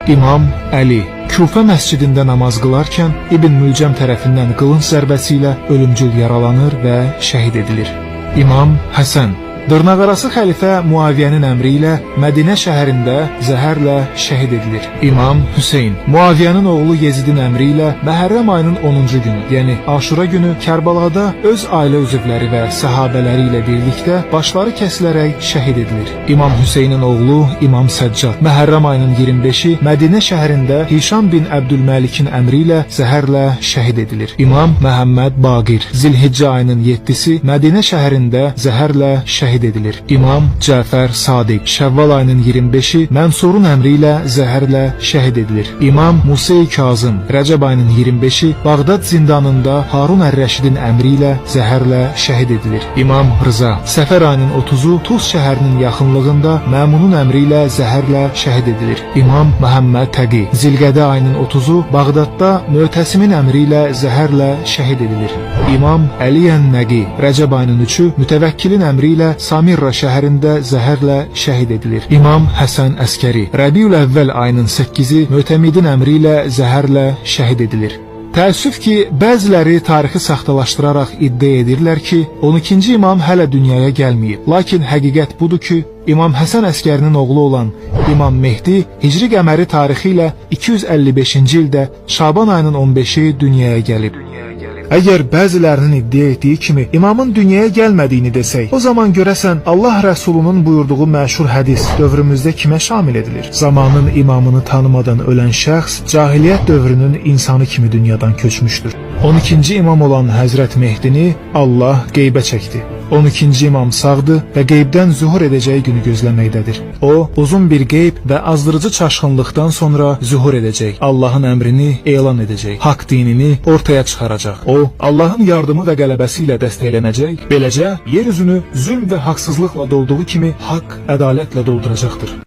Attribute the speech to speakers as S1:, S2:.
S1: İmam Əli Kufə məscidində namaz qılarkən İbn Mülcəm tərəfindən qılınc zərbəsi ilə ölümcül yaralanır və şəhid edilir. İmam Həsən dırnaqarası xəlifə Muaviyyənin əmri ilə Mədinə şəhərində zəhərlə şəhid edilir. İmam Hüseyn Muaviyyənin oğlu Yezidin əmri ilə Məhərrəm ayının 10-cu günü, yəni Aşura günü Kərbəlada öz ailə üzvləri və səhabələri ilə birlikdə başları kəsilərək şəhid edilir. İmam Hüseynin oğlu İmam Səccad Məhərrəm ayının 25-i Mədinə şəhərində Hişam bin Əbdülməlikin əmri ilə zəhərlə şəhid edilir. İmam Məhəmməd Baqir Zilhiccə ayının 7-si Mədinə şəhərində zəhərlə şəhid edilir. İmam Cəfər Sadiq Şəvval ayının 25-i Mənsurun əmri ilə zəhərlə şəhid edilir. İmam Musa Kazım Rəcəb ayının 25-i Bağdad zindanında Harun ər-Rəşidin əmri ilə zəhərlə şəhid edilir. İmam Rıza Səfər ayının 30-u Tuz şəhərinin yaxınlığında Məmunun əmri ilə zəhərlə şəhid edilir. İmam Məhəmməd Təqi Zilqədə ayının 30-u Bağdadda Mötəsimin əmri ilə zəhərlə şəhid edilir. İmam Əli Nəqi Rəcəb ayının 3-ü Mütəvəkkilin əmri ilə Samirra şəhərində zəhərlə şəhid edilir. İmam Həsən Əskəri Rəbiül Əvvəl ayının 8-i Mötəmidin əmri ilə zəhərlə şəhid edilir. Təəssüf ki, bəziləri tarixi saxtalaşdıraraq iddia edirlər ki, 12-ci imam hələ dünyaya gəlməyib. Lakin həqiqət budur ki, İmam Həsən Əskərinin oğlu olan İmam Mehdi Hicri qəməri tarixi ilə 255-ci ildə Şaban ayının 15-i dünyaya gəlib. Əgər bəzilərinin iddia etdiyi kimi imamın dünyaya gəlmədiyini desək, o zaman görəsən Allah Rəsulunun buyurduğu məşhur hədis dövrümüzdə kimə şamil edilir? Zamanın imamını tanımadan ölən şəxs cahiliyyət dövrünün insanı kimi dünyadan köçmüşdür. 12-ci imam olan Həzrət Mehdini Allah qeybə çəkdi. 12-ci imam sağdır və qeybdən zühur edəcəyi günü gözləməkdədir. O, uzun bir qeyb və azdırıcı çaşqınlıqdan sonra zühur edəcək. Allahın əmrini elan edəcək. Haqq dinini ortaya çıxaracaq. O, Allahın yardımı və qələbəsi ilə dəstəklənəcək. Beləcə, yer üzünü zülm və haqsızlıqla dolduğu kimi haqq ədalətlə dolduracaqdır.